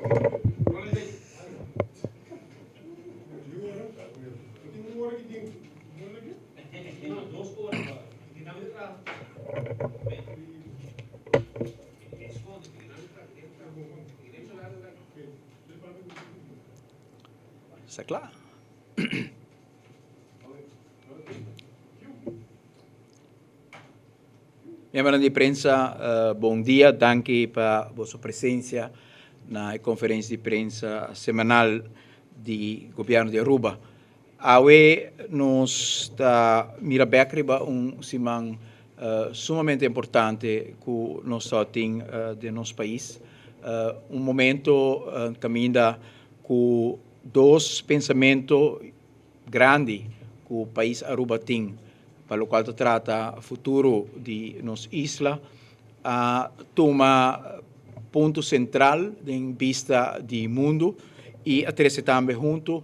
Sta kla. Miembronan di prensa, bon dia. Danki pa boso presencia na e conferencia di prensa semanal di Gobierno di Aruba. Awe nos ta mira bek riba un siman sumamente importante ku nos ta tin den nos pais. Un momento kaminda ku dos pensamento grandi ku pais Aruba tin pa lokual ta trata futuro di nos isla a tuma punto sentral den bista di mundu i a trese tambe huntu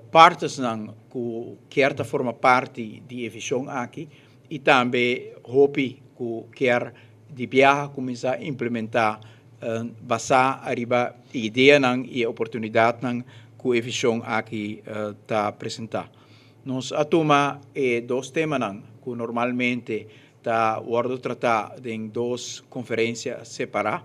Partnersnan ku kier ta forma parti di e vision aki i tambe hopi ku kier di biaha kuminsá implementá basá ariba e ideanan i e oportunidatnan ku e vision aki ta presentá. Nos a tuma e dos temanan ku normalmente ta wòrdu tratá den dos konferensia separá.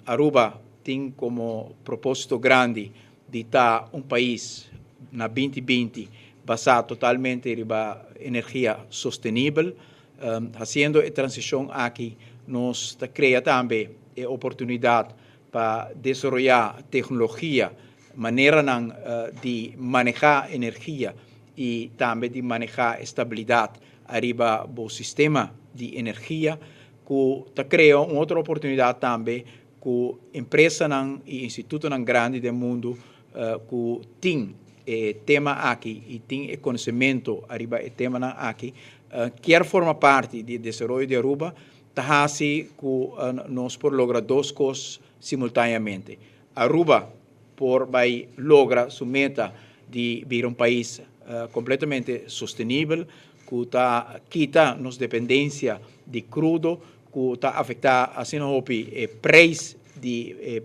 Aruba tin komo propósito grandi di ta un pais na 2020 basá totalmente riba energia sostenibel. Hasiendo e transishon aki nos ta krea tambe e oportunidat pa desaroyá teknologia, maneranan di manehá energia i tambe di manehá e stabilidat ariba bo sistema di energia ku ta krea un otro oportunidat tambe ku empresanan i institutonan grandi den mundu ku tin e tema aki i tin e konosementu ariba e temanan aki kier forma parti di e desaroyo di Aruba ta hasi ku nos por logra dos kos simultaneamente. Aruba por bai logra su meta di bira un pais kompletamente sostenibel ku ta kita nos dependensia di krudo ku ta afektá asina hopi e preis di e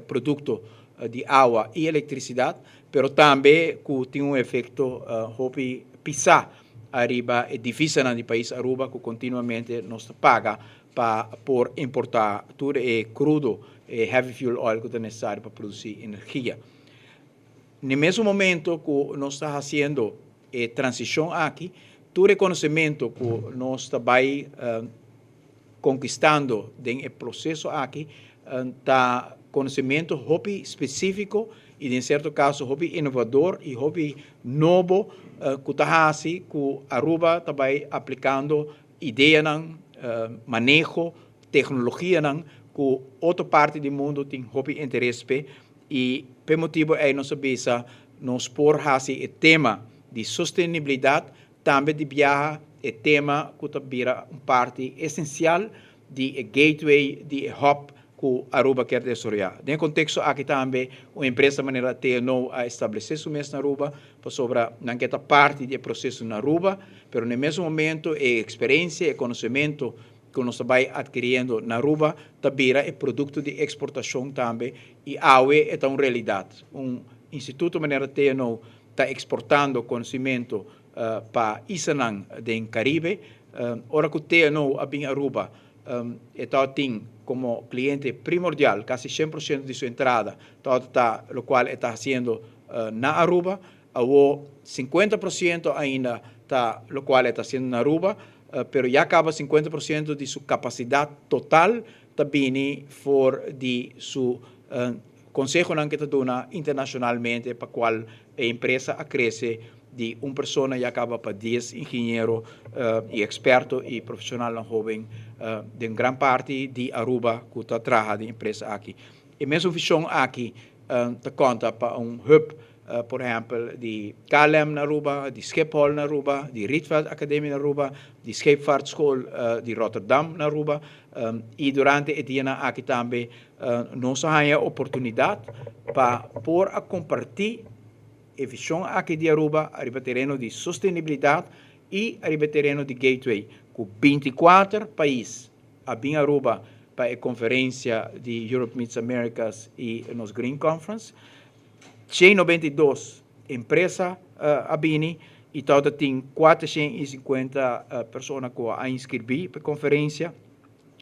produkto di awa i elektrisidat, pero tambe ku tin un efekto hopi pisá ariba e divisanan di pais Aruba ku kontinuamente nos ta paga pa por importá tur e krudo, e heavy fuel oil ku ta nesesario pa produsí energia. N'e mesun momento ku nos ta hasiendo e transishon aki, tur e konosementu ku nos ta bai konkistando den e proseso aki ta konosementu hopi spesífiko i den sierto kaso hopi inovador i hopi nobo ku ta hasi ku Aruba ta bai aplikando ideanan, maneho, teknologianan ku otro parti di mundu tin hopi interes p'e. I p'e motibu ei nos a bisa nos por hasi e tema di sostenibilidat tambe di biaha e tema ku ta bira un parti esensial di e gateway di e hub ku Aruba kier desaroyá. Den e konteksto aki tambe un empresa manera TNO a establesé su mes na Aruba pasobra nan ke ta parti di e proseso na Aruba, pero na e mesun momento e eksperensia, e konosementu ku nos ta bai adkiriendo na Aruba ta bira e produkto di eksportashon tambe i awe e ta un realidat. Un instituto manera TNO ta eksportando konosimentu pa islanan den Karibe. Ora ku TNO a bin Aruba e tabatin komo kliente primordial kasi 100% di su entrada tabata ta lokual e ta hasiendo na Aruba. Awo 50% ainda ta lokual e ta hasiendo na Aruba, pero ya kaba 50% di su kapasidat total ta bini for di su konsehonan ke ta duna internashonalmente pa kual e empresa a krese di un persona ya kaba pa 10 ingeniero i eksperto i profeshonalnan hoben den gran parti di Aruba ku ta traha den e empresa aki. E mesun vishon aki ta konta pa un hub por ehèmpel di KLM na Aruba, di Schiphol na Aruba, di Rietveld Academie na Aruba, di Scheepvaartschool di Rotterdam na Aruba i durante e dianan aki tambe nos a haña oportunidat pa por a kompartí e vishon aki di Aruba ariba tereno di sostenibilidat i ariba e tereno di gateway ku 24 pais a bin Aruba. Pa e konferensia di Europe Meets Americas i nos Green Conference. 192 empresa a bini i tabatin 450 persona ku a inskribí pa e konferensia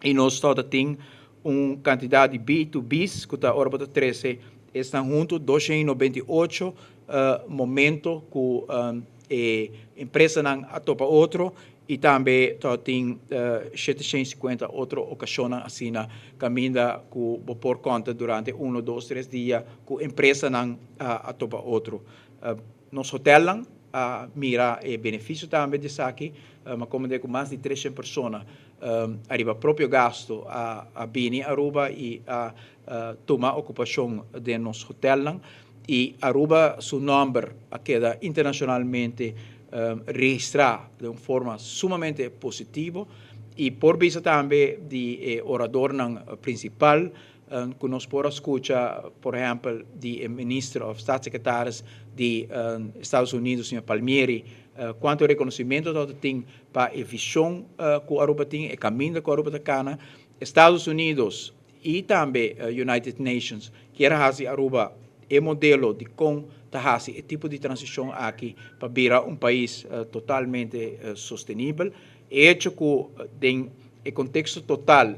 i nos tabatin un kantidat di B2B's ku ta ora bo ta trese esnan huntu, 298 momento ku e empresanan a topa otro i tambe tabatin 750 otro okashonnan asina kaminda ku bo por konta durante 1, 2, 3 dia ku empresanan a topa otro. Nos hotelnan a mira e benefisio tambe di esaki, m'a komprendé ku mas di 300 persona ariba propio gasto a bini Aruba i a tuma okupashon den nos hotelnan i Aruba su nòmber a keda internashonalmente registrá den un forma sumamente positivo i por bisa tambe di e oradornan prinsipal ku nos por a skucha, por ehèmpel, di e minister òf staatssecretaris di Estados Unidos, señor Palmieri, kuantu rekonosimentu ta tin pa e vishon ku Aruba tin, e kaminda ku Aruba ta kana. Estados Unidos i tambe United Nations kier hasi Aruba e modelo di kon ta hasi e tipo di transishon aki pa bira un pais totalmente sostenibel. E hecho ku den e konteksto total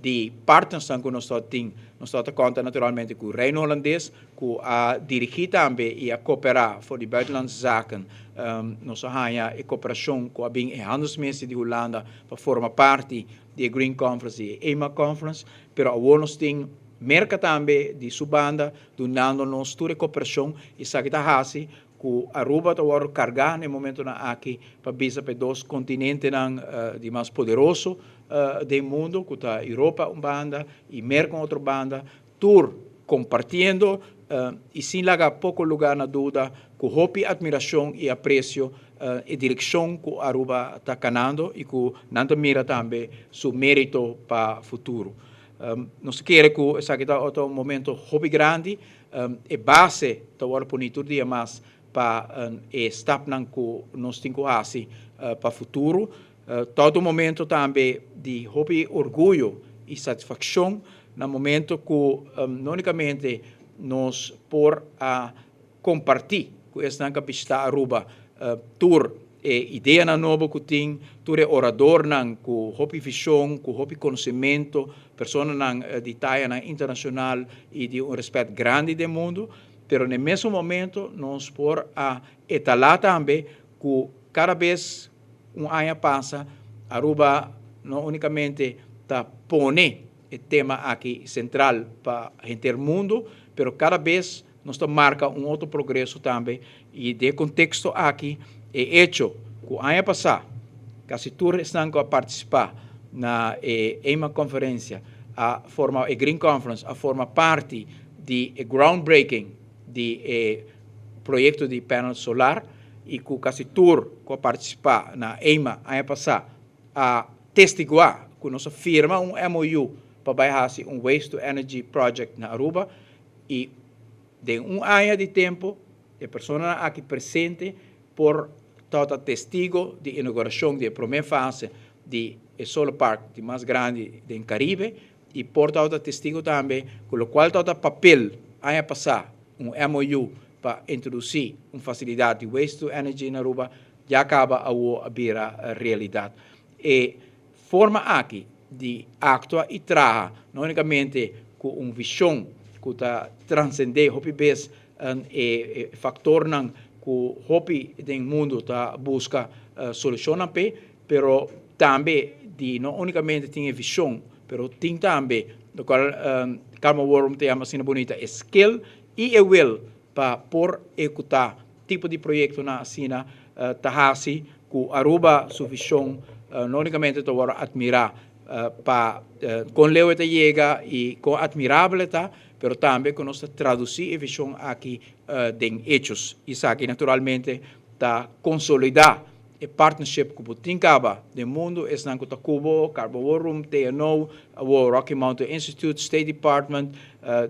di partnersnan ku nos ta tin, nos ta konta naturalmente ku Reino Holandes, ku a dirigí tambe i a kooperá for di Buitenlandse Zaken. Nos a haña e kooperashon ku a bin e handelsminister di Hulanda pa forma parti di e Green Conference i e EMA Conference, pero awor nos tin Merka tambe di su banda dunando nos tur e kooperashon i esaki ta hasi ku Aruba ta wòrdu kargá na e momentonan aki pa bisa pa e dos kontinentenan di mas poderoso den mundu, ku ta Europa un banda i Merka un otro banda, tur kompartiendo i sin laga poko lugá na duda ku hopi atmirashon i apresio e direkshon ku Aruba ta kanando i ku nan ta mira tambe su mérito pa futuro. Nos ta kere ku esaki ta otro momento hopi grandi. E base ta wòrdu poni tur dia mas pa e stapnan ku nos tin ku hasi pa futuro. Ta otro momento tambe di hopi orguyo i satisfakshon na momento ku no unikamente nos por a kompartí ku esnan ku a bishitá Aruba tur e ideanan nobo ku tin, tur e oradornan ku hopi vishon, ku hopi konosementu, personanan di tayanan internashonal i di un rèspèt grandi den mundu, pero na e mesun momento nos por a etalá tambe ku kada bes un aña pasa Aruba no únikamente ta pone e tema aki sentral pa henter mundu, pero kada bes nos ta marka un otro progreso tambe i den e konteksto aki e echo ku aña pasá kasi tur esnan ku a partisipá na e EMA konferensia a forma e Green Conference a forma parti di e groundbreaking di e proyekto di panel solar i ku kasi tur ku a partisipá na EMA aña pasá a testiguá ku nos a firma un MOU pa bai hasi un waste to energy project na Aruba. I den un aña di tempu e personanan aki presente por tabata testigo di inaugurashon di e promé fase di e solar park di mas grandi den Karibe i por tabata testigo tambe ku lokual tabata papel aña pasá, un MOU pa introdusí un fasilidat di waste to energy na Aruba, ya kaba awo a bira realidat. E forma aki di aktua i traha no únikamente ku un vishon ku ta transendé hopi bes e faktornan ku hopi den mundu ta buska solushonnan p'e, pero tambe di no únikamente tin e vishon, pero tin tambe lokual Karma Worm ta yama asina bunita e skill i e will pa por ehekutá tipo di proyektonan asina ta hasi ku Aruba su vishon no únikamente ta wòrdu atmirá pa kon leu e ta yega i kon atmirabel e ta, pero tambe ku nos ta tradusí e vishon aki den hechos. Esaki naturalmente ta konsolidá e partnership ku bo tin kaba den mundu, esnan ku ta kubo, Carbon War Room, TNO, awor Rocky Mountain Institute, State Department,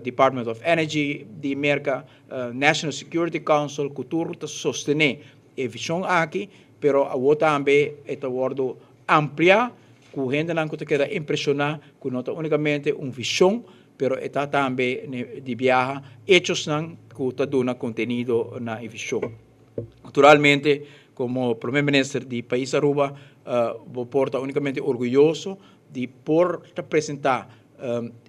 Department of Energy di Merka, National Security Council, ku tur ta sostené e vishon aki, pero awor tambe e ta wòrdu ampliá. Ku hendenan ku ta keda impreshoná ku no ta únikamente un vishon, pero e ta tambe di biaha echosnan ku ta duna kontenido na e vishon. Naturalmente, komo Prome Minister di pais Aruba, bo por ta únikamente orguyoso di por ta presentá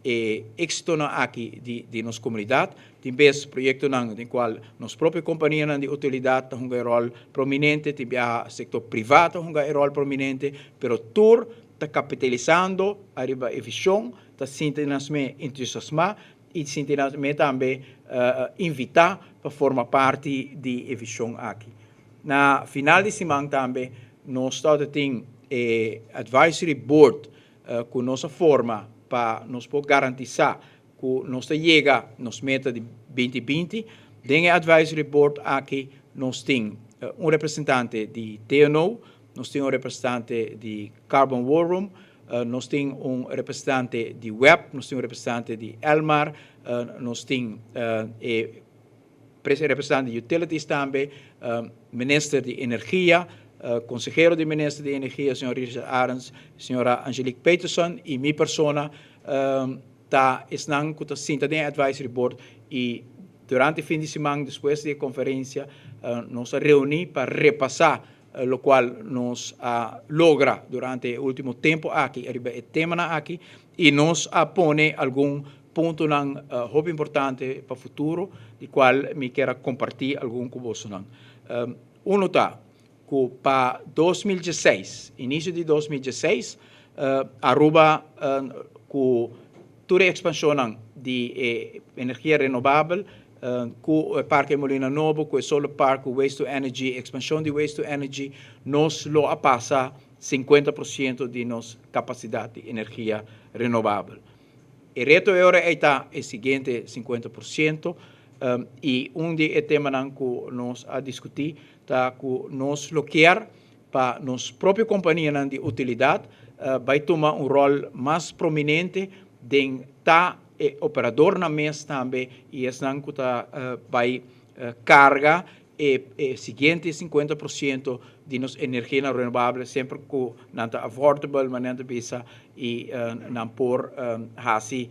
e éksitonan aki di nos komunidat. Tin bes proyektonan den kual nos propio kompanianan di utilidat ta hunga e ròl prominente, tin biaha sektor privá ta hunga e ròl prominente, pero tur ta kapitalisando ariba e vishon, ta sinti nan me entusiasmá i sinti nan me tambe invitá pa forma parti di e vishon aki. Na final di siman tambe nos tabata tin e advisory board ku nos a forma pa nos por garantisá ku nos ta yega nos meta di 2020. Den e advisory board aki nos tin un representante di TNO, nos tin un representante di Carbon War Room, nos tin un representante di WEB, nos tin un representante di Elmar, nos tin e representante di Utilities tambe, minister di Energia, konsehero di minister di Energia, señor Richard Arends, señora Angelique Peterson i mi persona ta esnan ku ta sinta den e advisory board. I durante fin di siman, despues di e konferensia, nos a reuní pa repasá lokual nos a logra durante e último tempu aki riba e temanan aki i nos a pone algun puntonan hopi importante pa futuro, di kual mi kier a kompartí algun ku bosonan. Uno ta ku pa 2016, inisio di 2016, Aruba ku tur e ekspanshonnan di e energia renobabel, ku e Parke Molina Nobo, ku e Solar Park, ku Waste to Energy, ekspanshon di Waste to Energy, nos lo a pasa 50% di nos kapasidat di energia renobabel. E reto e ora ei ta e siguiente 50%, i un di e temanan ku nos a diskutí ta ku nos lo kier pa nos propio kompanianan di utilidat bai tuma un ròl mas prominente den ta e operadornan mes tambe i esnan ku ta bai karga e siguiente 50% di nos energianan renovabel, semper ku nan ta affordable, manera nan ta bisa, i nan por hasi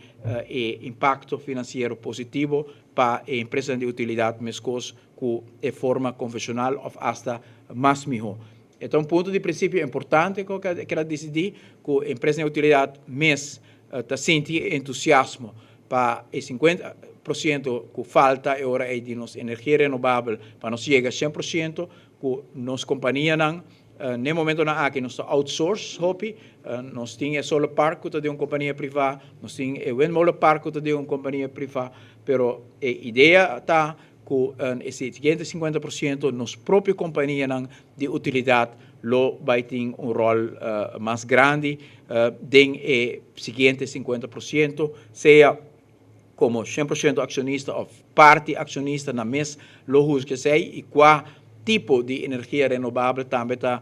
e impakto finansiero positivo pa e empresanan di utilidat meskos ku e forma konvenshonal òf asta mas mihó. E ta un punto di prinsipio importante ku a keda disidí ku empresanan di utilidat mes ta sinti e entusiasmo pa e 50% ku falta e ora ei di nos energia renobabel pa nos yega 100%, ku nos kompanianan n'e momentonan aki nos ta outsource hopi. Nos tin e solar park ku ta di un kompania privá, nos tin e windmolen park ku ta di un kompania privá, pero e idea ta ku e siguiente 50% nos propio kompanianan di utilidat lo bai tin un ròl mas grandi den e siguiente 50%, sea komo 100% akshonista òf parti akshonista. Nan mes lo husga esei i kua tipo di energia renobabel tambe ta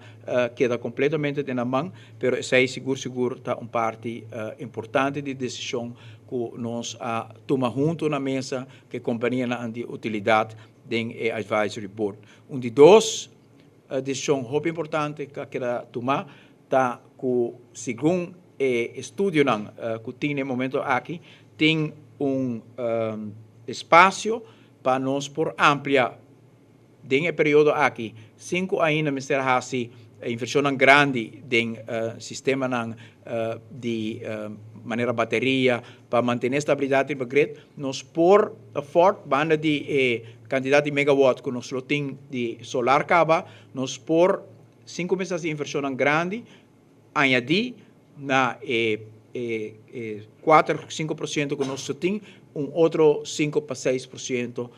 keda kompletamente den nan man, pero esei sigur sigur ta un parti importante di desishon ku nos a tuma huntu na mesa ku e kompanianan di utilidat den e advisory board. Un di dos desishon hopi importante ku a keda tumá ta ku segun e estudionan ku tin na e momento aki, tin un espasio pa nos por amplia den e periodo aki, sin ku ainda mester hasi invershonnan grandi den sistemanan di manera bateria pa mantené stabilidat riba grid. Nos por afford, banda di e kantidat di megawatt ku nos lo tin di solar kaba, nos por, sin ku mester hasi invershonnan grandi, añadí na e 4, 5% ku nos tin un otro 5 pa 6%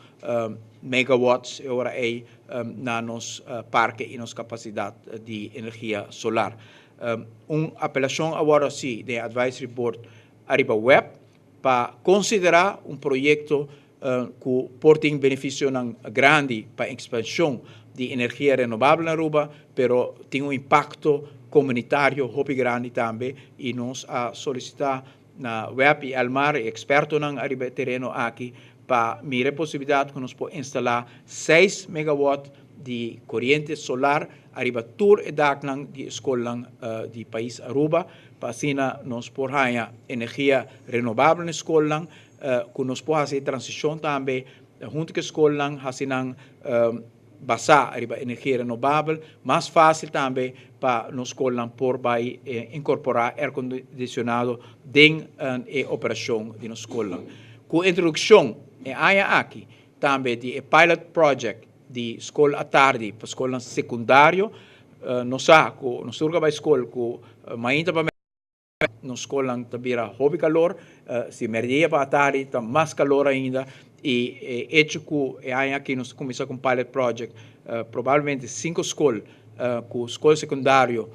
megawatts e ora ei na nos parke i nos kapasidat di energia solar. Un apelashon awor asina di advisory board ariba WEB pa konsiderá un proyekto ku por tin benefisionan grandi pa ekspanshon di energia renobabel na Aruba, pero tin un impakto komunitario hopi grandi tambe, i nos a solisitá na WEB i Elmar i ekspertonan ariba e tereno aki pa mira e posibilidat ku nos por instalá 6 megawatt di koriente solar. ariba tur e daknan di e skolnan di pais Aruba pa asina nos por haña energia renobabel na e skolnan, ku nos por hasi e transishon tambe huntu ku e skolnan hasi nan basá riba energia renobabel, mas fásil tambe pa nos skolnan por bai inkorporá airkondisionado den e operashon di nos skolnan. Ku introdukshon e aña aki tambe di e pilot project di skol atardi pa skolnan sekundario, nos sa ku nos tur ku a bai skol ku mainta pa nos skolnan ta bira hopi kalor, si merdia pa atardi ta mas kalor ainda y e hecho ku e aña aki nos ta kuminsá ku un pilot project, probablemente sinku skol ku skol sekundario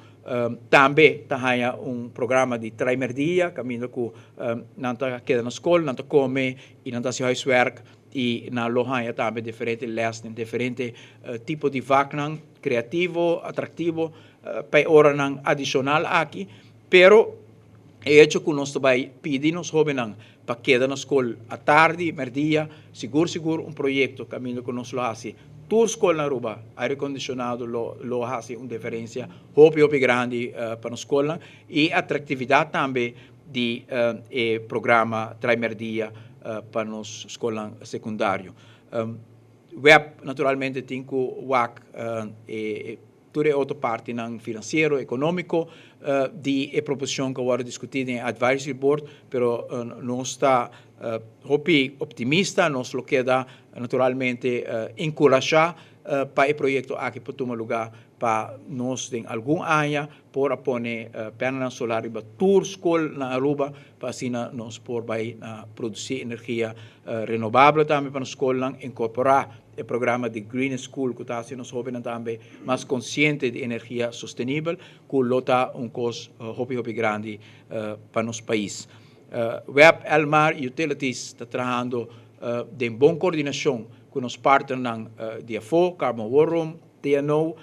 tambe ta haña un programa di trai merdia kaminda ku nan ta keda na skol, nan ta kome y nan ta hasi huiswerk y nan lo haña tambe diferente les den diferente tipo di vaknan creativo, atractivo pa e oranan adicional aki, pero e hecho cu nos ta bay pidi nos hobennan pa keda na scol atardi, merdia, sigur sigur un proyecto caminda cu nos lo haci tur scol na Aruba aire acondicionado lo lo haci un diferencia hopi hopi grandi pa nos scolnan y atractividad tambe di e programa Trai Merdia pa nos scolnan secundario. Web naturalmente tin cu wak e tur e otro partinan financiero, economico di e proposicion cu a wordo discuti den e advisory board, pero nos ta hopi optimista, nos lo keda naturalmente encurasha pa e proyecto aki por tuma luga pa nos den algun aña por a pone panelnan solar riba tur skol na Aruba pa asina nos por bai na produci energia renobable tambe pa nos skolnan, incorpora e programa di Green School cu ta haci nos hobennan tambe mas consciente di energia sostenibel cu lo ta un cos hopi hopi grandi pa nos pais. Web Elmar Utilities ta trahando den bon coordinacion cu nos partnernan di afo, Carbon War Room, TNO,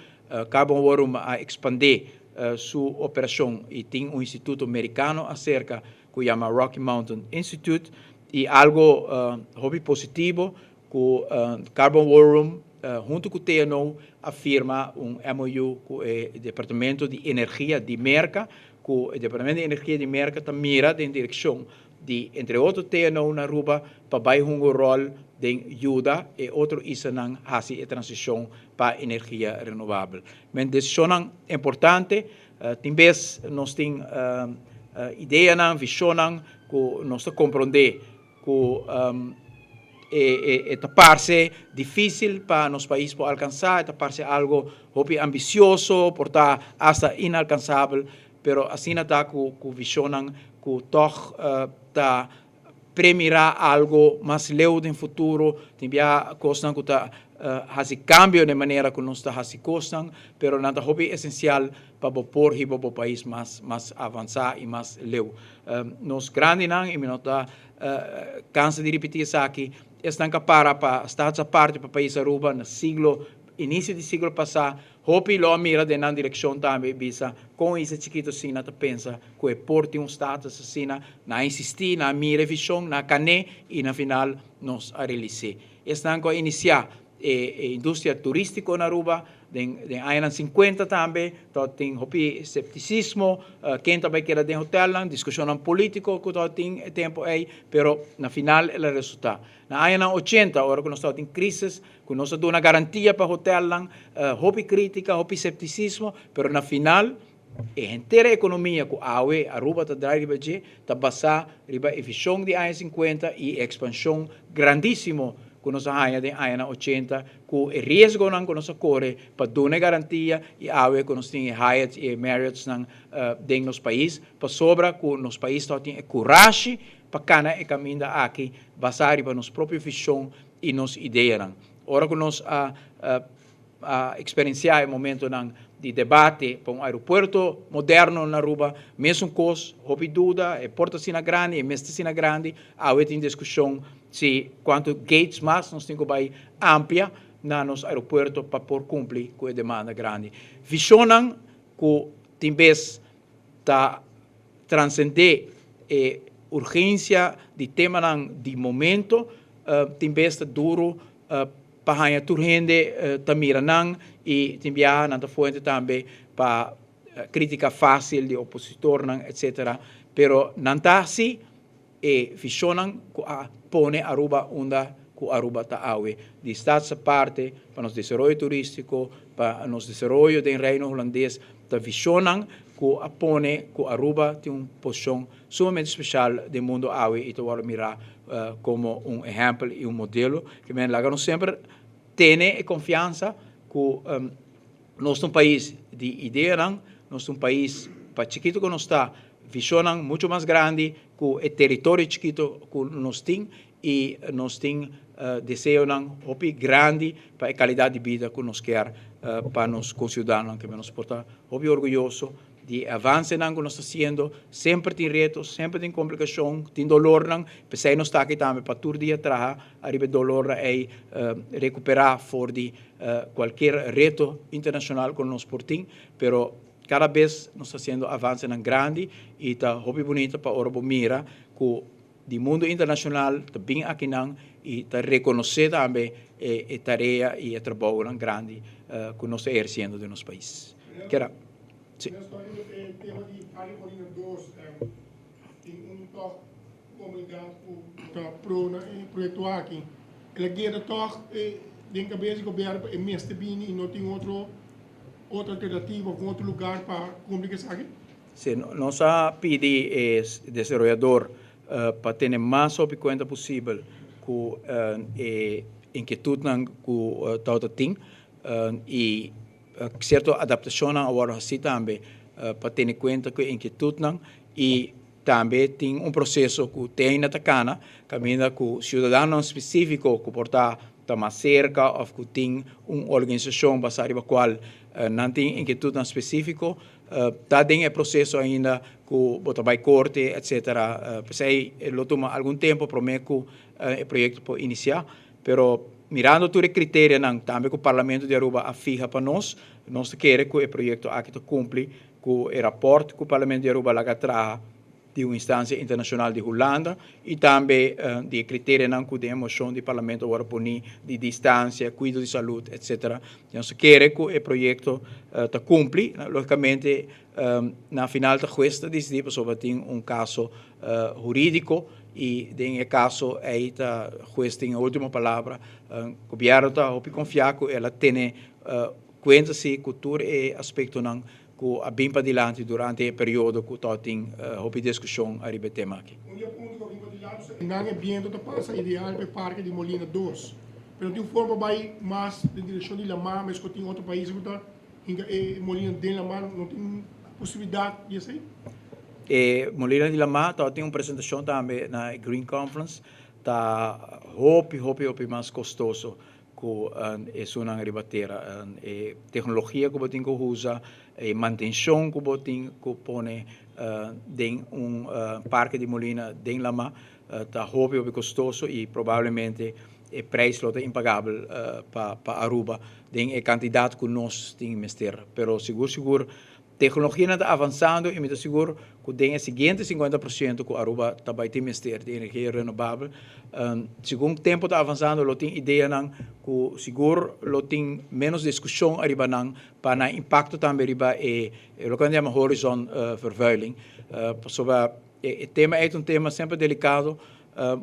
Carbon War Room a expande su operacion y tin un instituto mericano acerca cu yama Rocky Mountain Institute y algo hopi positivo cu Carbon War Room hunto cu TNO a firma un MOU cu e Departamento di Energia di Merca cu e Departamento di Energia di Merca ta mira den direccion di entre otro TNO na Aruba pa bai hunga un rol den yuda e otro islanan haci e transicion pa energia renovabel. Men decisionnan importante, tin bes nos tin ideanan, visionnan cu nos ta compronde cu e ta parce dificil pa nos pais por alcansa, e ta parce algo hopi ambicioso, por ta hasta inalcansabel, pero asina ta cu visionnan cu tog ta premirá algo mas leu den futuro, tin bia kosnan ku ta hasi kambio den manera ku nos ta hasi kosnan, pero nan ta hopi esensial pa bo por hiba bo pais mas mas avansá i mas leu. Nos grandinan, i mi no ta kansa di ripití esaki, esnan ku a para pa Staats Aparte pa pais Aruba na siglo, inisio di siglo pasá, Hopi lo a mira den nan direkshon tambe i bisa, Kon isla chikitu asina ta pensa ku e por tin un status asina? Nan a insistí, nan a mira e vishon, nan a kan'é i na final nos a realis'é. Esnan ku a inisiá e industria turístiko na Aruba den den añanan sinkuenta tambe tabatin hopi septisismo, ken ta bai keda den hotelnan, diskushonnan polítiko ku tabatin e tempu ei, pero na final el a resultá. Na añanan ochenta, ora ku nos tabatin krísis, Ku nos a duna garantia pa hotelnan, hopi kritika, hopi septisismo, pero na final e henter e ekonomia ku awe Aruba ta drai riba dje ta basá riba e vishon di aña sinkuenta i e ekspanshon grandísimo ku nos a haña den añanan ochenta ku e riesgonan ku nos a kore pa duna e garantia i awe ku nos tin e Hyatts i e Marriottsnan den nos pais pasobra ku nos pais tabatin e kurashi pa kana e kaminda aki basá riba nos propio vishon i nos ideanan. Ora ku nos a a eksperensiá e momentonan di debate pa un aeropuerto moderno na Aruba, mesun kos, hopi duda, e por ta asina grandi, e mes ta asina grandi, awe tin diskushon si kuantu gates mas nos tin ku bai amplia na nos aeropuerto pa por kumpli ku e demanda grandi. Vishonnan ku tin bes ta transendé e urgensia di temanan di momento, tin bes ta duru. pa haña tur hende ta mira nan i tin biaha nan ta fuente tambe pa kritika fásil di opositornan etsetera. Pero nan ta hasi e vishonnan ku a pone Aruba unda ku Aruba ta awe. Di Staatse parte pa nos desaroyo turístiko, pa nos desaroyo den Reino Hulandes ta vishonnan ku a pone ku Aruba tin un posishon sumamente speshal den mundo awe i ta wòrdu mirá komo un ehèmpel i un modelo. Ke men laga nos semper tene e konfiansa ku nos ta un pais di ideanan, nos ta un pais pa chikitu ku nos ta, vishonnan muchu mas grandi ku e teritorio chikitu ku nos tin i nos tin deseonan hopi grandi pa e kalidat di bida ku nos kier pa nos konsiudadanonan. Ke men nos por ta hopi orguyoso di e avansenan ku nos ta hasiendo. Semper tin reto, semper tin komplikashon, tin dolornan. P'esei nos ta aki tambe pa tur dia traha ariba e dolornan ei, rekuperá for di kualkier reto internashonal ku nos por tin. Pero kada bes nos ta hasiendo avansenan grandi i ta hopi bunita pa ora bo mira ku di mundo internashonal ta bin akinan i ta rekonosé tambe e tarea i e trabounan grandi ku nos ta ehersiendo den nos pais. Kera. Si. Nos ta riba e tema di Parke Molina dos, tin un tòg komunidat ku ta pro na e proyekto aki. El a keda tòg den kabes di gobièrnu pa e mester bini i no tin otro otro alternativa òf un otro lugar pa kumpli ku esaki? Si, nos a pidi e desaroyador pa tene mas hopi kuenta posibel ku e inkietutnan ku tabata tin i Sierto adaptashonnan a wòrdu hasí tambe pa tene kuenta ku e inkietutnan i tambe tin un proseso ku te ainda ta kana kaminda ku siudadanonan spesífiko ku por ta ta mas serka òf ku tin un organisashon basá riba kual nan tin inkietutnan spesífiko ta den e proseso ainda ku bo ta bai korte etsetera. P'esei lo tuma algun tempu promé ku e proyekto por inisiá. Pero mirando tur e criterianan tambe cu Parlamento di Aruba a fiha pa nos, nos ta kere cu e proyecto aki ta cumpli cu e rapport cu Parlamento di Aruba laga traha di un instancia internacional di Hulanda y tambe di e criterianan cu den e mocion di Parlamento a worde poni di distancia, cuido di salud, etc. Nos ta kere cu e proyecto ta cumpli. Logicamente na final ta hues ta dicidi pasobra tin un caso huridico y den e caso ey ta hues tin e ultimo palabra. Gobierno ta hopi confia cu el a tene cuenta si cu tur e aspectonan cu a bin padilanti durante e periodo cu tabatin hopi discusion ariba e tema aki. Un di e punto cu a bin padilanti ta nan e biento ta pasa ideal pa e parke di Molina dos, pero no tin forma pa bay mas den direccion di Lamar mesco tin otro paisnan cu ta Hinka e molina den lamá no tin posibilidat di esei? E molina di lamá tabatin un presentashon tambe na e Green Conference. Ta hopi, hopi, hopi mas kostoso ku esunnan riba tera. E teknologia ku bo tin ku usa, e mantenshon ku bo tin ku pone den un parke di molina den lamá ta hopi, hopi kostoso i probablemente E prijs lo ta impagabel pa pa Aruba den e cantidad cu nos tin mester. Pero sigur sigur tecnologianan ta avansando y mi ta sigur cu den e siguiente 50% cu Aruba ta bay tin mester di energia renovabel, segun tempo ta avansando lo tin ideanan cu sigur lo tin menos discusion ariba nan pa nan impacto tambe riba e loke nan ta yama horizon vervuiling. Pasobra e tema ey ta un tema semper delicado.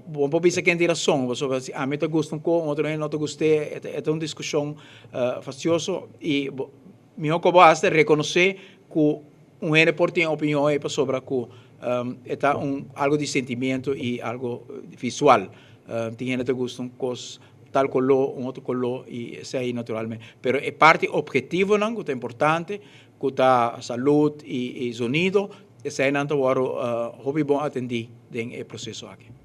Bo por bisa ken tin rason, pasobra si ami ta gusta un ko, un otro hende no ta gust'é, e ta un diskushon fastioso i mihó ku bo hasta rekonosé ku un hende por tin e opinion ei pasobra ku e ta un algu di sentimiento i algu visual. Tin hende ta gusta un kos tal koló, un otro koló i esei naturalmente. Pero e parti ophetivonan ku ta importante, ku ta salud i zonido, Eseinan ta wòrdu hopi bon atendí den e proseso aki.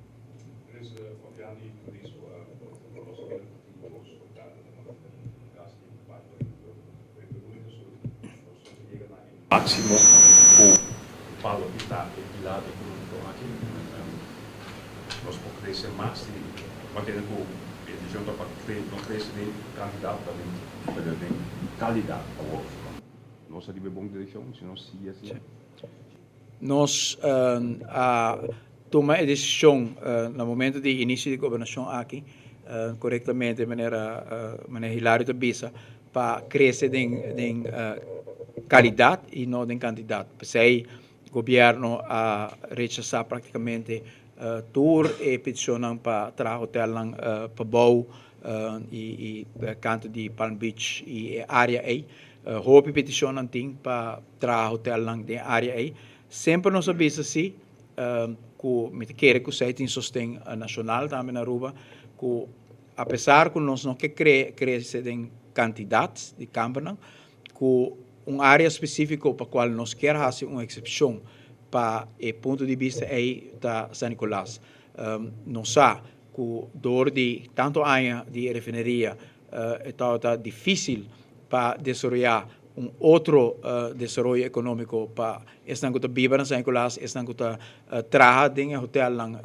Máximo ku palo di ta e pilar ekonómiko aki. Nos por krese mas di manera ku e intenshon ta pa no krese den kantidat pero den kalidat awor. Nos a riba e bon direkshon si nos sigui asina? Nos a tuma e desishon na momento di inisio di gobernashon aki. korektamente manera manera Hilario ta bisa pa krese den den kalidat i no den kantidat. P'esei Gobierno a rechasa practicamente tur e peticionnan pa traha hotelnan pa bou y canto di Palm Beach y e area ey. Hopi peticionnan tin pa traha hotelnan den e area ey. Semper nos a bisa si cu mi ta kere cu esey tin sosten nacional tambe na Aruba cu apesar cu nos no ke crece den cantidad di cambernan ku un área spesífiko pa kual nos kier hasi un eksepshon pa e punto di bista ei ta San Nicolas. Nos sa ku dor di tantu aña di e refineria e tabata difísil pa desaroyá un otro desaroyo ekonómiko pa esnan ku ta biba na San Nicolas, esnan ku ta traha den e hotelnan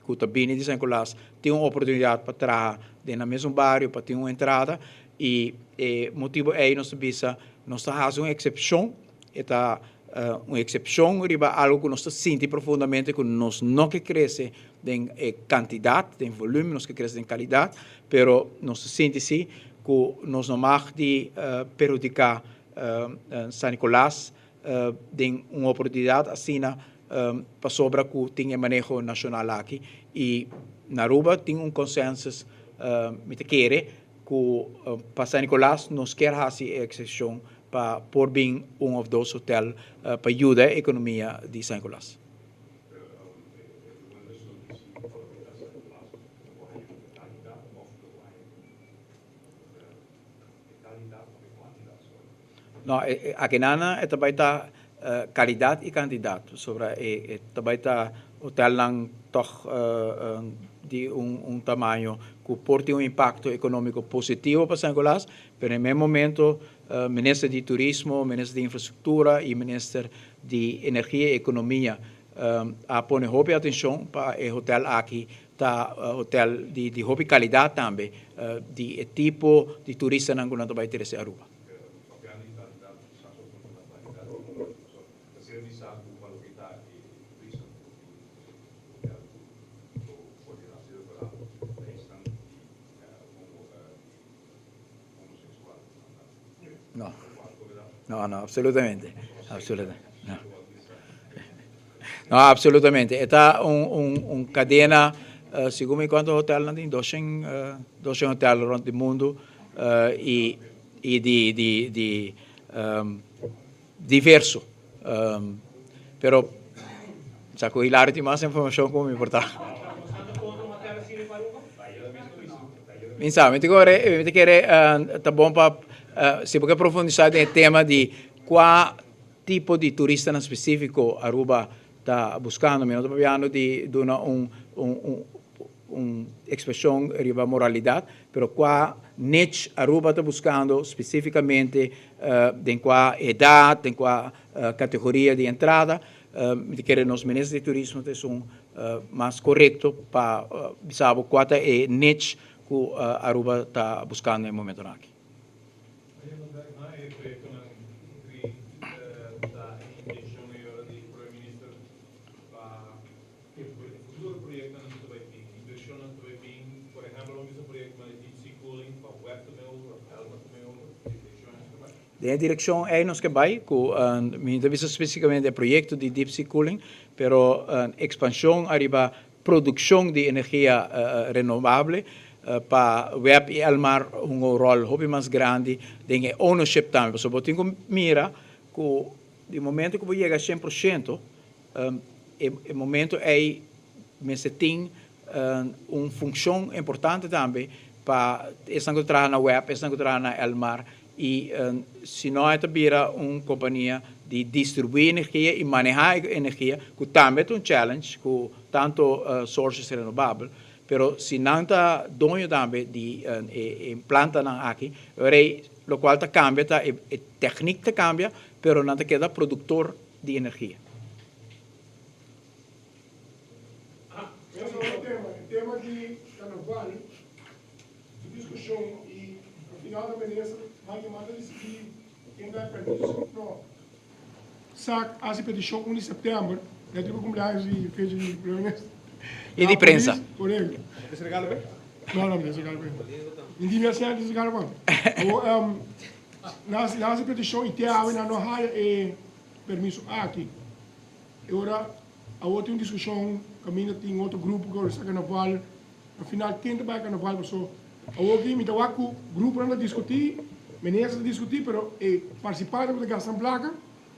ku ta bini di San Nicolas tin un oportunidat pa traha den nan mesun bario, pa tin un entrada. I e motibu ei nos ta bisa, nos ta hasi un eksepshon, e ta un eksepshon riba algu ku nos ta sinti profundamente ku nos no ke krese den e kantidat, den volúmen, nos ke krese den kalidat, pero nos ta sinti si ku nos no mag di perhudiká San Nicolas den un oportunidat asina pasobra ku tin e maneho nashonal aki. I na Aruba tin un konsensus, mi ta kere, Ku pa San Nicolas nos kier hasi e eksepshon pa por bin un of dos hotel pa yuda e ekonomia di San Nicolas. No, akinana e ta bai ta kalidat i kantidat, pasobra e ta bai ta hotelnan tòg di un tamaño ku por tin un impakto ekonómiko positivo pa San Nicolas, pero na e mes momento Minister di Turismo, Minister di Infrastruktura i Minister di Energia i Ekonomia a pone hopi atenshon pa e hotel aki Ta hotel di hopi calidad tambe di e tipo di turistanan cu nan ta bay trece Aruba. No, no, no, absolutamente, absolutamente, no. No, absolutamente. E ta un, un, un cadena, uh, segun mi cuanto hotelnan tin, 200, uh, 200 hotel rond di mundo, uh, y, y di, di, di um, diverso. Um, pero, sa cu Hilario tin mas informacion cu mi por ta. Mi sa, mi ta kore, mi ta kere uh, ta bon pa, uh, si bo ke profundisa den e tema di kua tipo di turistanan spesífiko Aruba ta buskando. Mi no ta papiando di duna un un un un ekspreshon riba moralidat, pero kua niche Aruba ta buskando spesífikamente den kua edat, den kua kategoria di entrada. Mi ta kere nos minister di turismo ta esun mas korekto pa bisa bo kua ta e niche ku Aruba ta buskando e momentonan aki. Den e direkshon ei nos ke bai ku mi no ta bisa spesifikamente e proyekto di deep sea cooling, pero ekspanshon ariba produkshon di energia renovable pa web i Elmar hunga un ròl hopi mas grandi den e ownership tambe. Pasobra bo tin ku mira ku di momento ku bo yega 100% e momento ei mester tin un funshon importante tambe pa esnan ku ta traha na web, esnan ku ta traha na Elmar i si no e ta bira un kompania di distribuí energia i manehá e energia ku tambe ta un challenge ku tantu sources renobabel pero si nan ta doño tambe di e plantanan aki ora ei lokual ta kambia ta e teknik ta kambia pero nan ta keda produktor di energia. Eso e tema, e tema di carnaval, su discusion y al final ta minister Mike Eman ta dicidi ken ta permiso of no. Sac haci peticion un di september, ya riba cumpleaños di fecha di primer minister. Y di prensa. Correcto. No, no, mi ta saca Hindi mi a siente saca man. O nan nan hasi peticion y te awe nan no haya e permiso aki. E ora awor tin un discusion caminda tin otro grupo cu sa carnaval. Al final ken ta bay carnaval paso awor aki mi ta wak cu gruponan ta discuti, minister ta discuti pero e participante cu ta gasta nan placa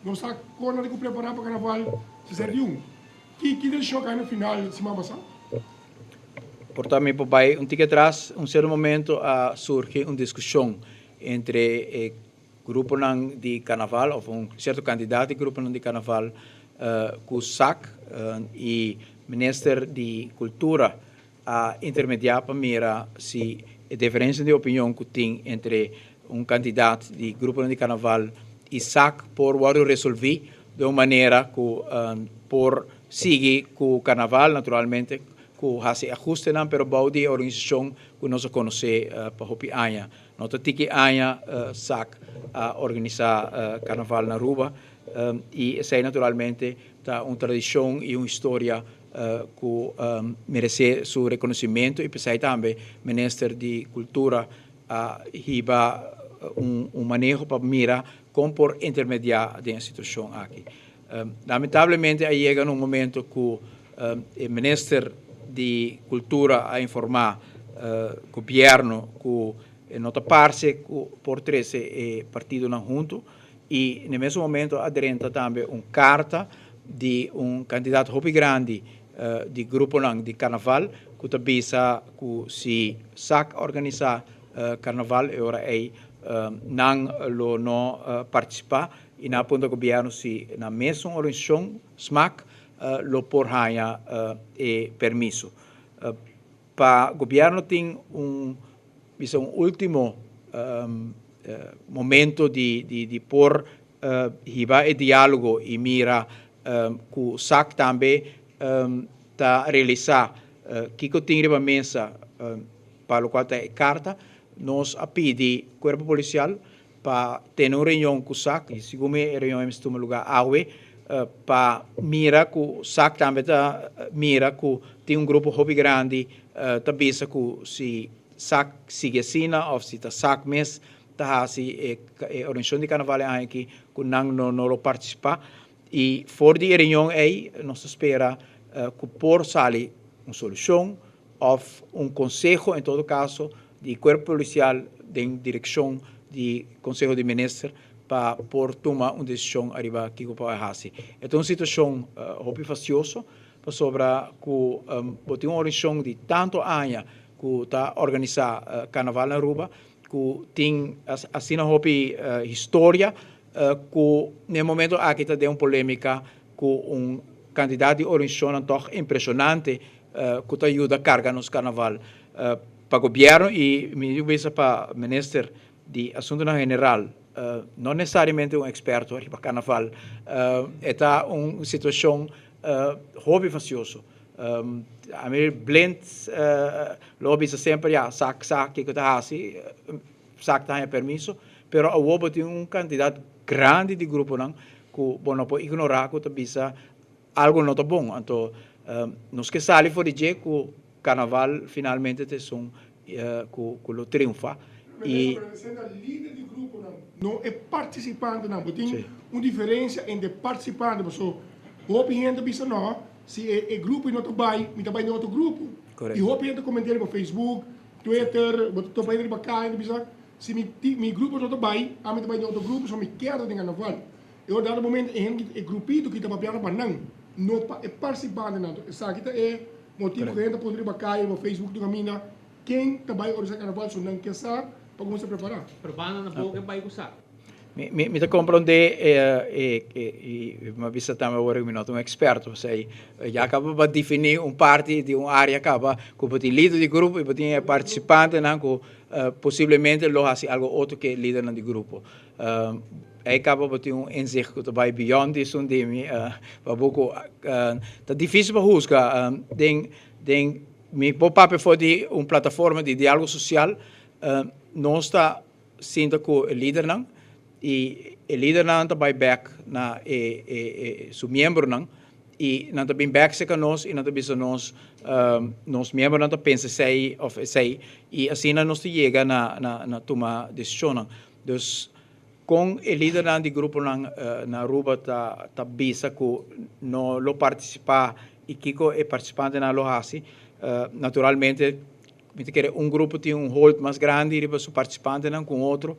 no sa con nan tin cu prepara pa carnaval 61. Ki ki decision a cay na final siman pasa? Por ta mi por bai un tiki atras, un sierto momento a surgi un diskushon entre e gruponan di karnaval òf un sierto kantidat di gruponan di karnaval ku sac i minister di kultura a intermediá pa mira si e diferensia di opinion ku tin entre un kantidat di gruponan di karnaval i sac por wòrdu resolví den un manera ku por sigui ku karnaval naturalmente ku hasi ahustenan pero bou di e organisashon ku nos a konosé pa hopi aña. No ta tiki aña sac a organisá karnaval na Aruba i esei naturalmente ta un tradishon i un historia ku meresé su rekonosimento i p'esei tambe Minister di Kultura a hiba un maneho pa mira kon por intermediá den e situashon aki. Lamentablemente a yega na un momento ku e Minister di Kultura a informá gobièrnu ku e no ta parse ku por trese e partidonan huntu i na e mesun momento a drenta tambe un karta di un kantidat hopi grandi di gruponan di karnaval ku ta bisa ku si sak organisá karnaval e ora ei nan lo no partisipá i nan a puntra gobièrnu si nan mesun organisashon, smak, lo por haña e permiso. Pa gobièrnu tin un bisa un último momento di por hiba e diálogo i mira ku sak tambe ta realisá kiko tin riba mesa pa lokual ta e karta, nos a pidi kuerpo polisial pa tene un reunion ku sak i segun mi e reunion mester tuma lugá awe pa mira ku sak tambe ta mira ku tin un grupo hopi grandi ta bisa ku si sak sigui asina òf si ta sak mes ta hasi e organisashon di karnaval e aña aki ku nan no no lo partisipá i for di e reunion ei nos ta spera ku por sali un solushon òf un konseho en todo kaso di kuerpo polisial den direkshon di Konseho di Minister pa por tuma un desishon ariba kiko pa bai hasi. E ta un situashon hopi fastioso pasobra ku bo tin un organisashon di tantu aña ku ta organisá karnaval na Aruba ku tin asina hopi historia ku na e momento aki ta den un polémika ku un kantidat di organisashonnan tòg impreshonante ku ta yuda karga nos karnaval. Pa gobièrnu i mi diu bisa pa minister di Asuntunan General, no nesesariamente un eksperto riba karnaval, e ta un situashon hopi fasioso. Ami blind lo a bisa semper ya sak sa kiko ta hasi, sak ta haña permiso, pero awor bo tin un kantidat grandi di gruponan ku bo no por ignorá ku ta bisa algo no ta bon. Anto nos ke sali for di dje ku Carnaval finalmente ta esun cu lo triunfa y. Pero esei ta lider di gruponan, no e participantenan. Bo tin un diferencia entre participante, paso hopi hende ta bisa no, si e grupo no ta bay, mi ta bay den otro grupo. Y hopi hende ta comenta riba Facebook, Twitter, bo ta topa hende riba caya ta bisa, si mi grupo no ta bay, ami ta bay den otro grupo, so mi kier ta den carnaval. E ora dado momento e hende e grupito ki ta papiando pa nan, no pa e participantenan. Esaki ta e Motibu ku hende ta pone riba kaya, riba Facebook tur kaminda, ken ta bai organisá karnaval so nan ke sa pa kuminsá prepará. Pero banda na boka e bai ku sa. Mi ta komprondé i mi a bisa tambe awor ku mi no ta un eksperto, p'esei ya kaba pa definí un parti di un área kaba ku bo tin lider di grupo i bo tin e partisipantenan ku posiblemente lo hasi algu otro ku e lidernan di grupo. Ei kaba bo tin un inzicht ku ta bai beyond di esun di mi pa bo ku ta difisil pa husga den den mi por papia for di un plataforma di dialogo sosial nos ta sinta ku e lidernan i e lidernan ta bai bek na e e su miembronan. I nan ta bin bek serka nos i nan ta bisa nos, nos miembronan ta pensa esei òf esei, i asina nos ta yega na na tuma desishonnan. Dus kon e lidernan di gruponan na Aruba ta ta bisa ku no lo partisipá i kiko e partisipantenan lo hasi? Naturalmente Mi ta kere un grupo tin un hold mas grandi riba su participantenan cu un otro,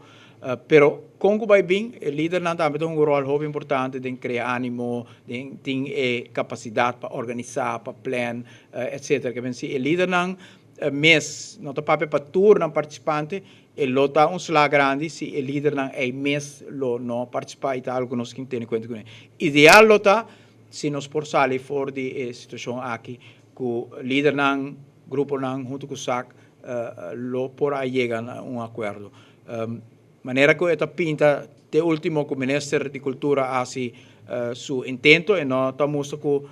pero con cu bay bin, e lidernan tambe ta hunga un rol hopi importante den crea animo, den tin e capacidad pa organisa, pa plan, etcetera. Ke men si e lidernan mes no ta papia pa tur nan participante, e lo ta un sla grandi si e lidernan ey mes lo no participa y ta algo cu nos tin tene cuenta cune. Ideal lo ta si nos por sali for di e situacion aki cu lidernan, Gruponan huntu ku sac lo por a yega na un akuerdo. Manera ku e ta pinta te ultimo ku Minister di Kultura a hasi su intento e no ta mustra ku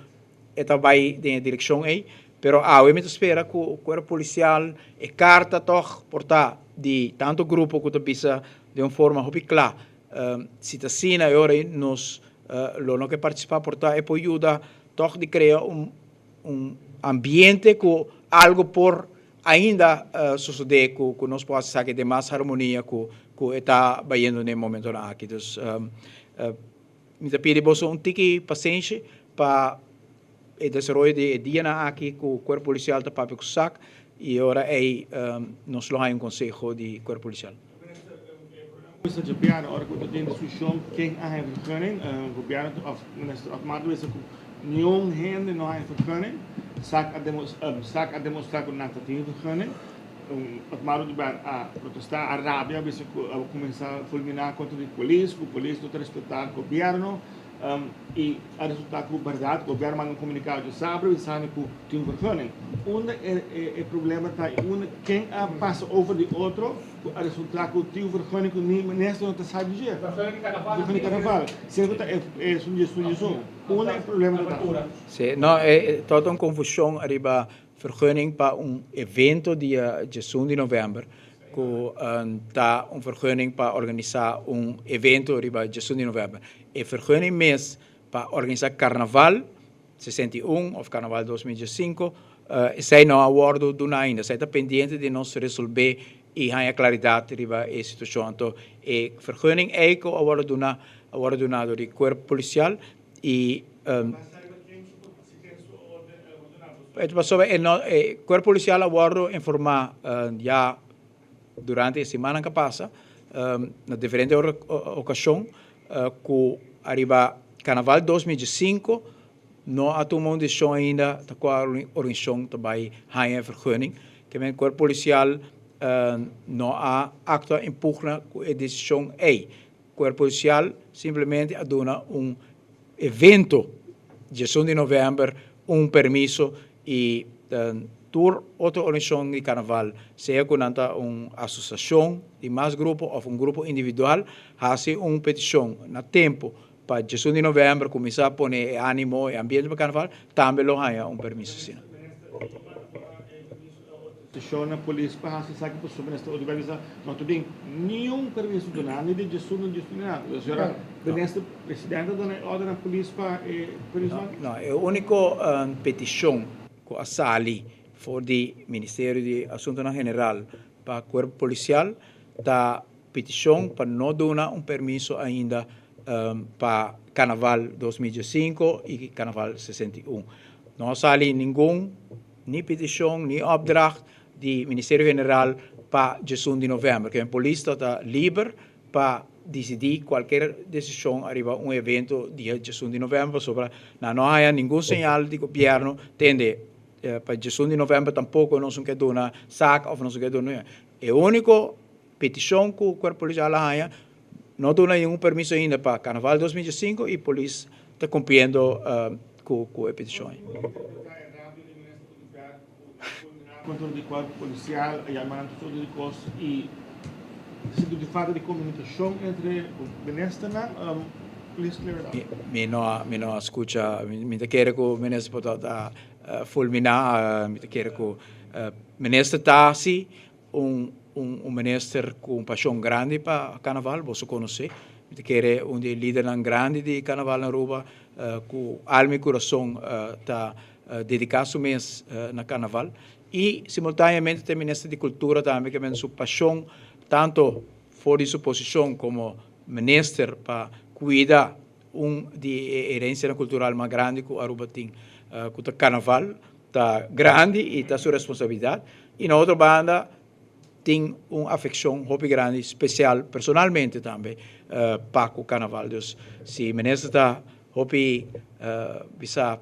e ta bai den e direkshon ei, pero awe mi ta spera ku kuerpo polisial e karta tòg por ta di tantu grupo ku ta bisa den un forma hopi kla si ta asina e ora ei nos lo no ke partisipá por ta e por yuda tòg di krea un Un ambiente ku algo por ainda sosodé ku ku nos por hasi esaki den mas harmonia ku ku e ta bayendo den e momentonan aki. Dus mi ta pidi boso un tiki pasenshi pa e desaroyo di e dianan aki ku Kuerpo Polisial ta papia ku sak i e ora ei nos lo haña un konseho di Kuerpo Polisial. Minister Djapiano, ora ku ta den diskushon ken a haña vergunning, gobièrnu òf minister Otmar ta bisa ku niun hende no haña vergunning. Sak a sak a demostrá ku nan ta tin vergunning. Otmar Oduber a protestá, a rabia, a bisa ku a kuminsá fulminá kontra di polis, ku polis no ta respetá gobièrnu. I a resultá ku bèrdat gobièrnu manda un komunikado djasabra bisando ku tin un vergunning. Unda e problema ta i unda ken a pasa over di otro ku a resultá ku tin un vergunning ku ni minister no ta sa di dje? Vergunning di karnaval. Siendo ku ta esun dje esun dje esun. Unda e problema ta ta? Sí, no, e tabata un konfushon ariba Vergunning pa un evento dia diesun di november ku ta un vergunning pa organisá un evento riba diesun di november. E vergunning mes pa organisá karnaval 61 òf karnaval 2015 esei no a wòrdu duná ainda. Esei ta pendiente di nos resolbé i haña klaridat riba e situashon. Anto e vergunning ei ku a wòrdu duná a wòrdu duná dor di kuerpo polisial i. Pasobra e no e cuerpo policial a wordo informa ya durante e simannan cu a pasa na diferente ocasion cu ariba Carnaval 2015 no a tuma un decision ainda ta cua organisacion ta bay haya e vergunning. Kimen cuerpo policial no a actua en pugna cu e decision ey. Cuerpo Policial simplemente a duna un evento diesun di november un permiso y tur otro organisacion di carnaval, sea cu nan ta un asociacion di mas grupo of un grupo individual, haci un peticion na tempo pa diesun di november cuminsa pone e animo, e ambiente pa carnaval, tambe lo haya un permiso asina. Seshon na polis pa hasi esaki pasobra minister Oduber bisa no ta den niun permiso duna ni di djesun ni djesun ni nada. Señora minister presidente a duna e orden na polis pa e permiso aki? No, e uniko petishon ku a sali for di Ministerio di Asuntonan General pa Kuerpo Polisial ta petishon pa no duna un permiso ainda pa Karnaval 2015 i Karnaval 61. No a sali ningun. Ni peticion ni opdracht di Ministerio General pa djesun di november. Ke polis ta ta liber pa dicidi cualkier decision ariba un evento dia djesun di november pasobra nan no haya ningun señal di gobierno tende pa djesun di november tampoco nos no ke duna sac of nos no ke duna. E unico peticion cu Cuerpo Policial a haya no duna ningun permiso ainda pa Carnaval 2015 y polis ta cumpliendo cu e peticion ey. Control di cuerpo policial a yama nan tur sorto di cos y sinti di falta di comunicacion entre ministernan, please clear it up. Mi no a mi no a scucha, mi ta kere cu minister por ta fulmina, mi ta kere cu minister ta haci Un un minister cu un pasion grandi pa carnaval, boso conoce. Mi ta kere un di e lidernan grandi di Carnaval na Aruba cu alma y curason ta dedica su mes na Carnaval. Y simultaneamente ta e Minister di Cultura tambe ke men su pasion tanto for di su posicion como Minister pa cuida un di e herencianan cultural mas grandi cu Aruba tin cu ta Carnaval ta grandi y ta su responsabilidad. Y na otro banda tin un afeccion hopi grandi special personalmente tambe pa cu Carnaval. Dus si Minister ta hopi bisa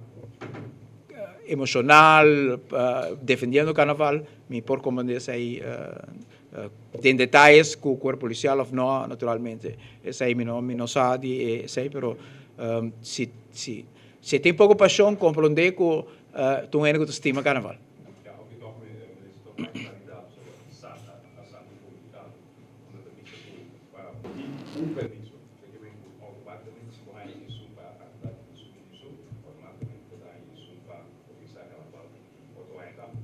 emocional defendiendo Carnaval mi por comprende esey den detayes cu cuerpo policial of no naturalmente esey mi no mi no sa di esey pero si si si tin poco pasion comprende cu ta un hende cu ta stima Carnaval. Ya hopi toch minister toch mas claridad sobre sa a sa di publicado unda ta bisa cu pa tin un permiso Rekemen ku outomátikamente si bo haña esun pa aktividat di subidisho, outomátikamente bo ta haña esun pa organisá karnaval otro aña tambe.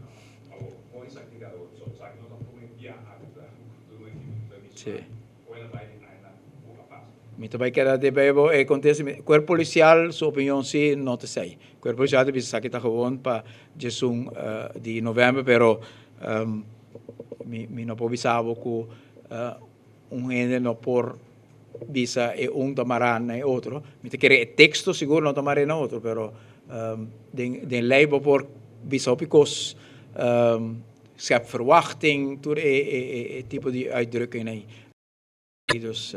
Awor, kon esaki tin kada otro? So, esaki no ta promé bia aki ku ta duna e tipo di permisonan. Kon el a bai den añanan ku a pasa? Mi ta bai keda di bei bo e kontesta. Kuerpo polisial su opinion si no ta esei. Kuerpo polisial ta bisa esaki ta gewoon pa diesun di novèmber, pero mi no por bisa bo ku Un hende no por bisa e un ta mará na e otro. Mi ta kere e teksto sigur no ta mar'é na otro, pero den den lei bo por bisa hopi kos, schep verwachting, tur e e e tipo di uitdrukking ei. Dus.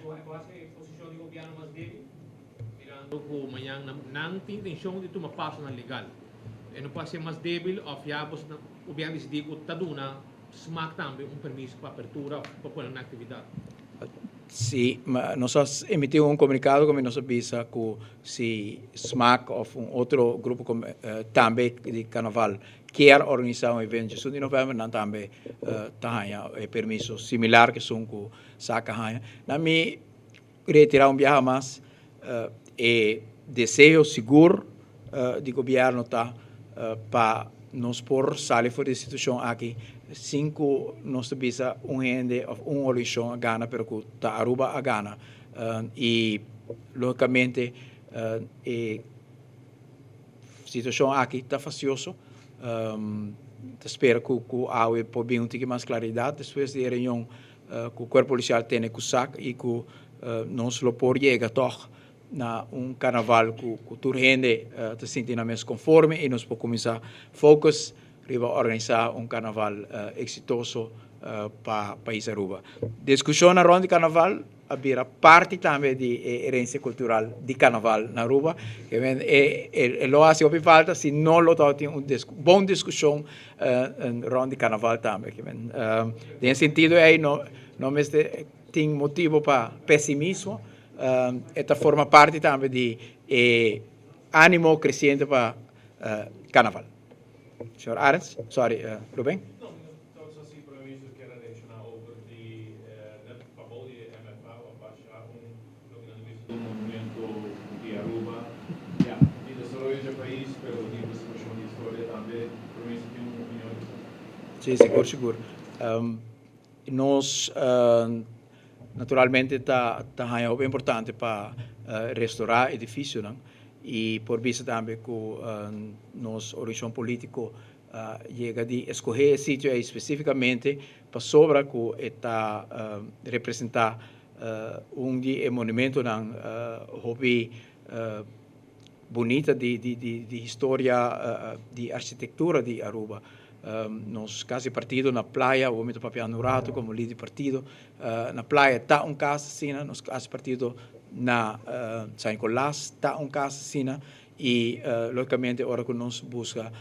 Bo hasi e posishon di gobièrnu mas débil, mirando ku mañan nan tin intenshon di tuma pasonan legal. E no por hasié mas débil òf ya boso ta gobièrnu disidí ku ta duna Smaak tambe un permiso pa apertura of pa pone un actividad. Si, nos a emití un comunicado como nos a bisa cu si Smaak of un otro grupo tambe di carnaval kier organisa un evento djesun di november nan tambe ta haña e permiso similar cu esun cu Sac a haña. Na mi retira un biaha mas e deseo sigur di gobierno ta pa nos por sali for di e situacion aki sin cu nos ta bisa un hende of un organisacion a gana pero cu ta Aruba a gana y logicamente e situacion aki ta fastioso ta spera cu awe por bin un tiki mas claridad despues di e reunion ku Kuerpo Polisial tene ku sak i ku nos lo por yega tòg na un karnaval ku ku tur hende ta sinti nan mes konforme i nos por kuminsá focus riba organisá un karnaval eksitoso pa pais Aruba. Diskushonnan rònt di karnaval a bira parti tambe di e herensia kultural di karnaval na Aruba. E lo hasi hopi falta si no lo tabatin un bon diskushon rond di carnaval tambe. Den e sentido ei no no mester tin motibo pa pesimismo, e ta forma parti tambe di e animo creciente pa carnaval. Señor Arends, sorry, Ruben. No, mi no ta si Prome Minister kier a reacciona over di net pabou di e MFA o a basha un Loke nan ta bisa ta un monumento di Aruba, ya, di desaroyo dje pais, pero di preservacion di historia tambe. Prome Minister tin un opinion riba esaki? Sí, sigur, sigur. Nos naturalmente ta ta haña hopi importante pa restorá edificionan i por bisa tambe ku nos organisacion politico a yega di escoge e sitio ei specificamente pasobra ku e ta representa Un di e monumentonan hopi bunita di historia di architectura di Aruba. Nos cas di partido na playa, awor mi ta papiando un rato como lider di partido, na playa ta un cas asina, nos cas di partido na San Nicolas ta un cas asina. Y logicamente ora cu nos busca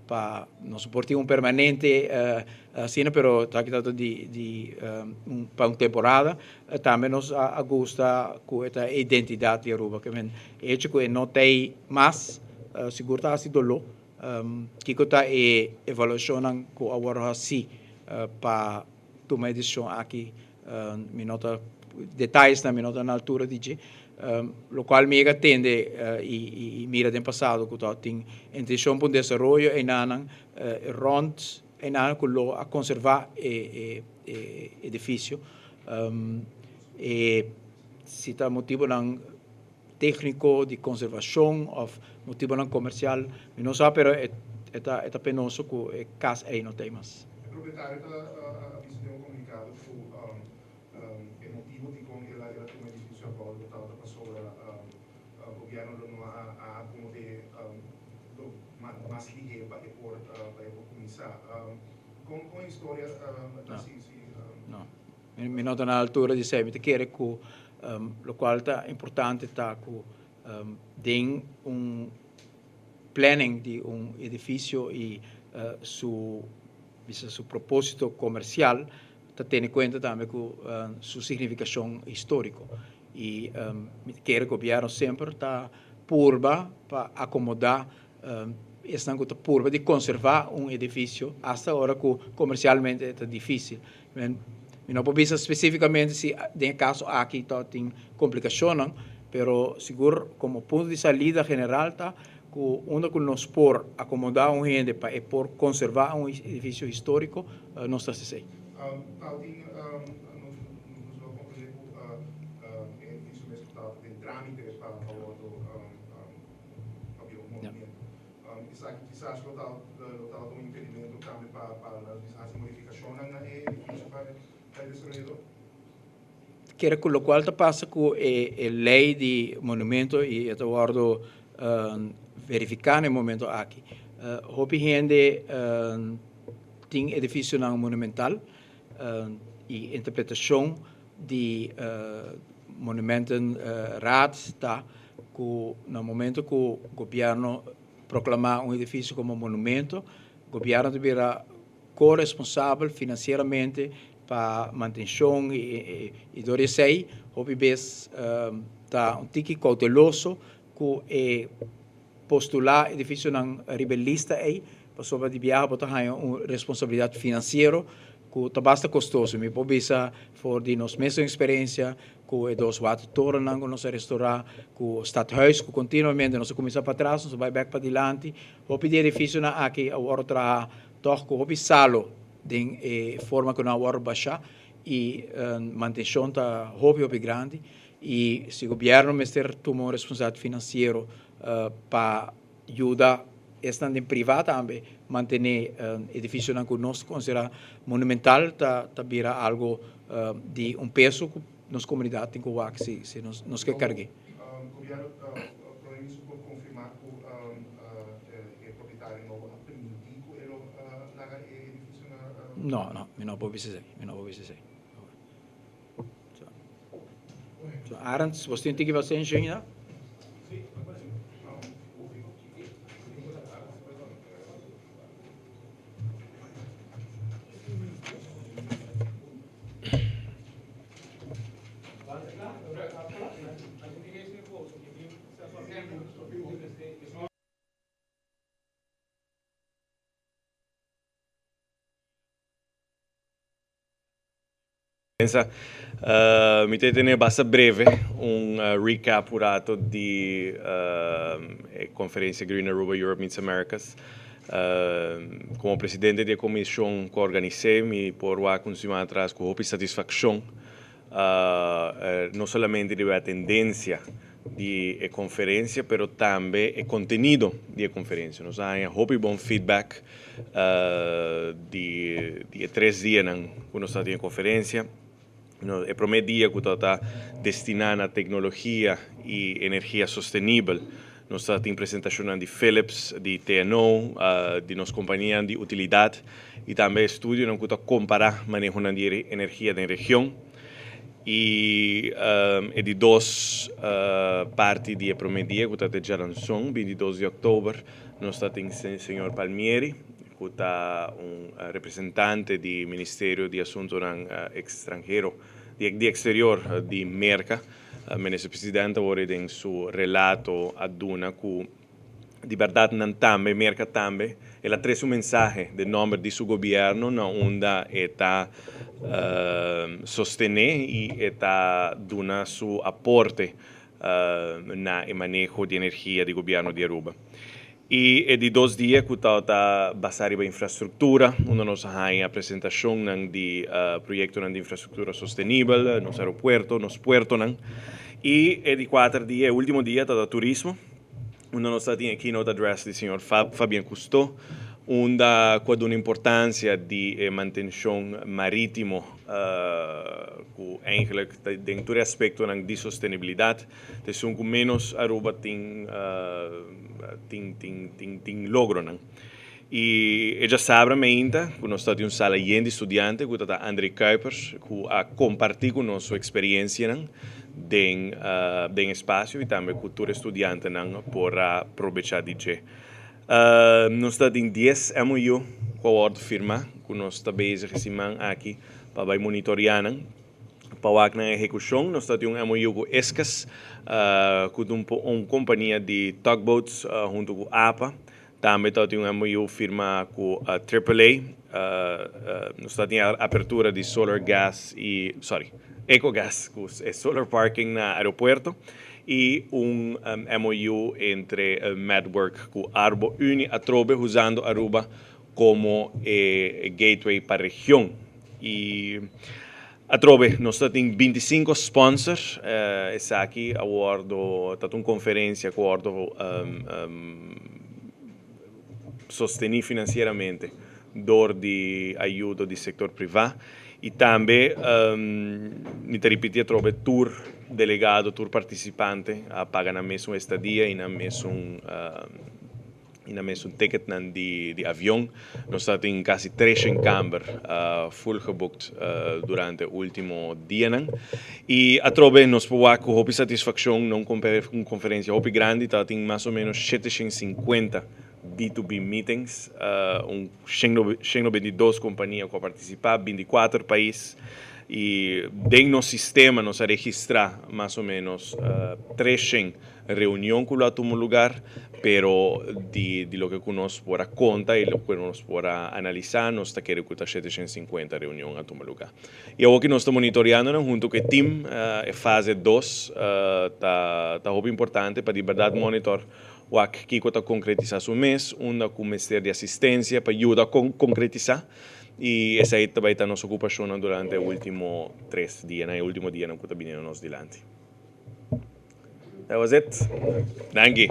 pa nos por tin un permanente asina pero ta kita di di pa un temporada tambe nos a gusta cu e ta e identidad di Aruba ke men e hecho cu e no ta ey mas sigur ta haci dolo kico ta e evaluacionnan cu a worde haci pa tuma e decision aki Mi no ta detayesnan mi no ta na altura di dje. Lokual mi yega tende i mira den pasado ku ta tin intenshon pa un desaroyo einanan rònt einanan ku lo a konservá e edifisio. E. Si ta motibonan técnico di conservacion of motibonan comercial, mi no sa, pero e ta e ta penoso cu e cas ey no ta ey mas. E propietario ta a bisa den un comunicado cu e motibo dicon el a el a tuma e edificio abao lo tabata pasobra gobierno lo no a a acomode lo mas lihe pa e por pa e por cuminsa. Con con e historia ta si si. No. Mi no ta na altura di esei. Mi ta kere ku lokual ta importante ta ku den un planning di un edifisio i su bisa su proposito komersial ta tene kuenta tambe ku su signifikashon históriko. I mi ta kere gobièrnu semper ta purba pa akomodá esnan ku ta purba di konservá un edifisio asta ora ku komersialmente ta difísil. Mi no por bisa spesífikamente si den e kaso aki ta tin komplikashonnan, pero sigur komo punto di salida general ta ku unda ku nos por akomodá un hende pa e por konservá un edifisio históriko, nos ta hasi esei. Tal tin nos lo komprendé ku e edifisio mes ku ta den trámite pa wòrdu pabia un monumento. Esaki kisas lo ta lo tabata un impedimento tambe pa pa hasi modifikashonnan na e edifisio pa e desaroyador. Kere ku lokual ta pasa ku e e lei di monumento i e ta wòrdu verifiká na e momento aki. Hopi hende tin edifisionan monumental i interpretashon di Monumentenraad ta ku na momento ku gobièrnu proklamá un edifisio komo monumento, gobièrnu ta bira ko-responsabel finansieramente pa mantenshon i dor di esei hopi bes ta un tiki kouteloso ku e postulá edifisionan riba e lista ei pasobra di biaha bo ta haña un responsabilidat finansiero ku ta basta kostoso. Mi por bisa for di nos mesun eksperensia ku e dos watertorennan ku nos a restorá, ku Stadhuis ku kontinuamente nos a kuminsá patras, nos a bai bèk padilanti. Hopi di edifisionan aki a wòrdu traha tòg ku hopi salo den e forma ku nan a wòrdu bashá i mantenshon ta hopi hopi grandi i si gobièrnu mester tuma un responsabilidat finansiero pa yuda esnan den priva tambe mantené edifisionan ku nos ta konsiderá monumental ta ta bira algo di un peso ku nos komunidat tin ku wak si si nos nos ke karg'é. Gobièrnu Prome Minister por konfirmá ku e propietario nobo a permití ku e lo laga e edifisio na. No, no, mi no por bisa esei, mi no por bisa esei. So, Arends, bos tin tiki pasensia ainda? Pensa, mi ta tene basta breve un recap un rato di e conferencia Green Aruba Europe Meets Americas. Como presidente di e comision cu a organise mi por wak un siman atras cu hopi satisfaccion no solamente riba e atendencia di e conferencia pero tambe e contenido di e conferencia. Nos a haña hopi bon feedback di di e tres dianan cu nos ta tin e conferencia. E prome dia cu ta destina na tecnologia y energia sostenibel nos ta tin presentacionnan di Philips, di TNO, di nos companianan di utilidad y tambe estudionan cu ta compara manehonan di energia den region. Y e di dos parti di e prome dia cu ta te djaranson, 22 di october, nos ta tin señor Palmieri cu ta un representante di Ministerio di Asuntonan Extranhero, di Exterior di Merca. Minister Presidente awor den su relato a duna cu di berdad nan tambe, Merca tambe, el a trece un mensahe den nomber di su gobierno na unda e ta sostene y e ta duna su aporte na e maneho di energia di gobierno di Aruba. Y e di dos dia cu ta basa riba infrastructura, unda nos a haya presentacion di proyecto di infrastructura sostenibel, nos aeropuerto, nos puertonan. Y e di cuater dia, e ultimo dia, ta turismo, unda nos tin keynote address di señor Fabien Cousteau, unda cu e importancia di mantencion maritimo, cu eigenlijk den tur aspecto di sostenibilidad, dus cu menos Aruba tin logronan. Y diasabra ainda, cu nos tin un sala yen di studiante, cu ta André Kuipers, cu a comparti cu nos su experiencia den espacio y tambe cu tur studiantenan por aprovecha di dje. Nos tin 10 MOU cu a wordo firma, cu nos ta bezig siman aki pa bay monitorea pa na ehecucion. Nos tin un MOU cu Escas, cu un compania di tugboats, hunto cu APA. Tambe tin un MOU firma cu AAA. Nos tin apertura di Solar Gas y, sorry, Ecogas, cu solar parking na aeropuerto. Y un MOU entre Medwork cu Arbo Uni atrobe, usando Aruba como gateway pa e region. Y atrobe, nos tin 25 sponsors. Esaki a wordo, ta un conferencia cu a wordo sosteni financieramente door di ayudo di sector priva y tambe mi ta ripiti atrobe, tur delegado, tur participante a paga nan mes estadia y nan mes ticket nan di avion. Nos tin casi 3 camber full geboekt durante e ultimo dianan. Y atrobe nos por cu hopi satisfaccion un conferencia hopi grandi, ta tin mas o menos 750 B2B meetings, un 122 compania cu a participa, 24 pais, y den nos sistema nos a registra mas o menos 300 reunion cu a tuma luga, pero di loke nos por a conta y loke nos por a analisa, nos ta kere cu 750 reunion a tuma luga. Y awor cu nos ta monitoreando hunto cu e team, fase 2 ta hopi importante pa di berdad monitor wak kico ta concretisa su mes, unda cu mester di asistencia pa yuda concretisa, y esey tambe ta nos ocupacion durante e ultimo 3 dia, e ultimo dia cu ta bini nos dilanti. That was it. Danki.